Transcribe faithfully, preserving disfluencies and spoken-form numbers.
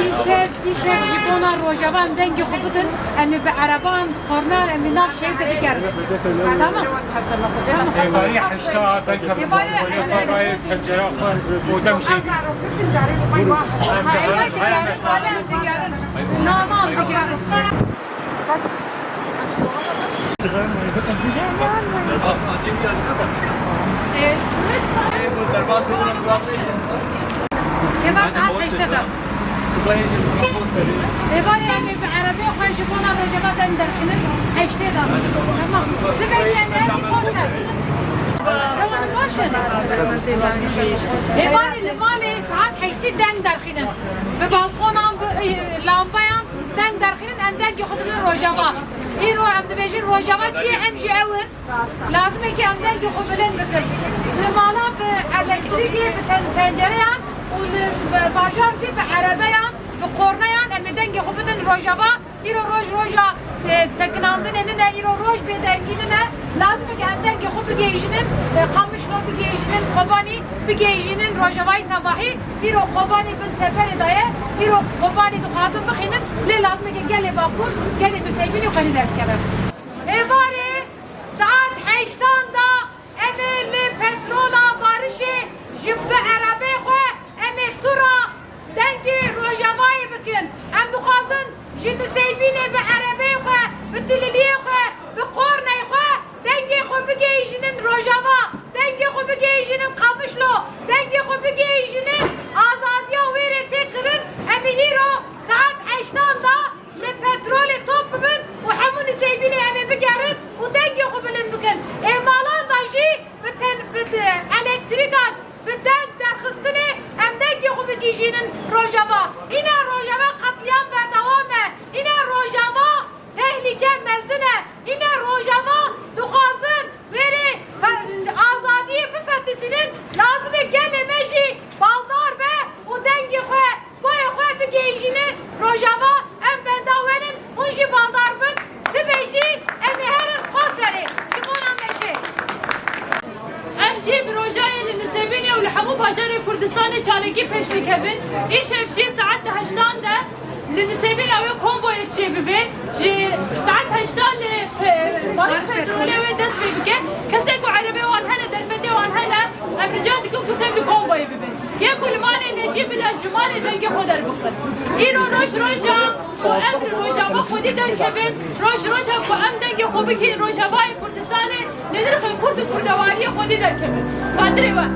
Îşev, îşev ji bona Rojava em dengê xwe bidin, em ê bi ereban, kornan, em ê nav şehîd de bigerin. Tamam. Êvarî heşta belkî Êvarî heşta. Rayê pencera xwe û dem şehîd. Em digerin, digerin, digerin. Na, na, digerin. Êvar saet heştê de. Êvarê em ê bi erebeyê xwe ji bona Rojava deng derxînin heştê de. Tamam. Sibê jî em ê konser. Çawan baş e? Êvarê li malê saet heştê deng derxînin. Bi balkonan, bi, e, lambayan deng derxînin, em dengê xwe didin Rojava. Îro em dibêjin Rojava çi ye, em jî ew in. Lazim e ki em dengê xwe bilind bikin. Li mala bi elektrîkê, bi ten-, tencereyan û li bajar zî bi erebeyan, bi korneyan em ê dengê xwe bidin Rojava. Îro roj roja, e, sekinandinê nine, îro roj bêdengî nine. Lazim e ki em dengê xwe bigihîjinin, e, Qamişlo bigihîjinin, Kobanî bigihîjinin, Rojavayê tevahî. Îro Kobanî bin çeperê de ye. Îro Kobanî dixwazin bixînin, lê lazim e ki gelê Bakur, gelê Nuseyvînê xwenî derkeve. Êvarê saet heştan de em ê li petrola Barişê ji bi erebeyê xwe em ê tûra dengê Rojavayê bikin. Em dixwazin ji Nuseyvînê bi erebeyê xwe, bi tililiyê xwe, bi korney xwe dengê xwe bigihîjinin Rojava, dengê xwe bigihîjinin Qamişlo, dengê xwe bigihîjinin azadiya wê rê tê kirin. Em ê îro saet heştan de li petrolê top bibin û hemû Niseyvînê em ê bigerin û dengê xwe bilind bikin. Ê malan de jî bi ten-, bi de-, elektrîkan, bi deng derxistinê em dengê xwe bigihîjînin Rojava. Îne Rojava qetlîam berdewam e. Îne Rojava tehlîke mezin e. Îne Rojava dixwazin wêrê fe-, azadiyê bifetisînin. Lazim e gelê me jî baldar be û dengê xwe, boyê xwe bigihîjîne Rojava. Em benda we nin, hûn jî baldar bin. Sibê jî em ê herin Qoserê ji bona Meşê. Em jî bi rojayê li Nisêbînê û li hemû bajarê Kurdistanê çalakî pêş dikevin. Îşev jî saet di heştan de li Nisêbîna wê konvoyek çêbibe. Ji saet heştan li pe-, Barış Petrolê wê dest pê bike. Kesê ku erebê wan hene, derfetê wan hene, em rica dikin ku tevlî konvoyê bibin. Yê ku li malê ne jî bila ji malê dengê xwe derbixin. Îro roj roja ku em li Rojava xwedî derkevin, roj roja ku em dengê xwe bigihîn Rojavayê Kurdistanê, li nirxê Kurd û Kurdewariyê xwedî derkevin. Xatirê we.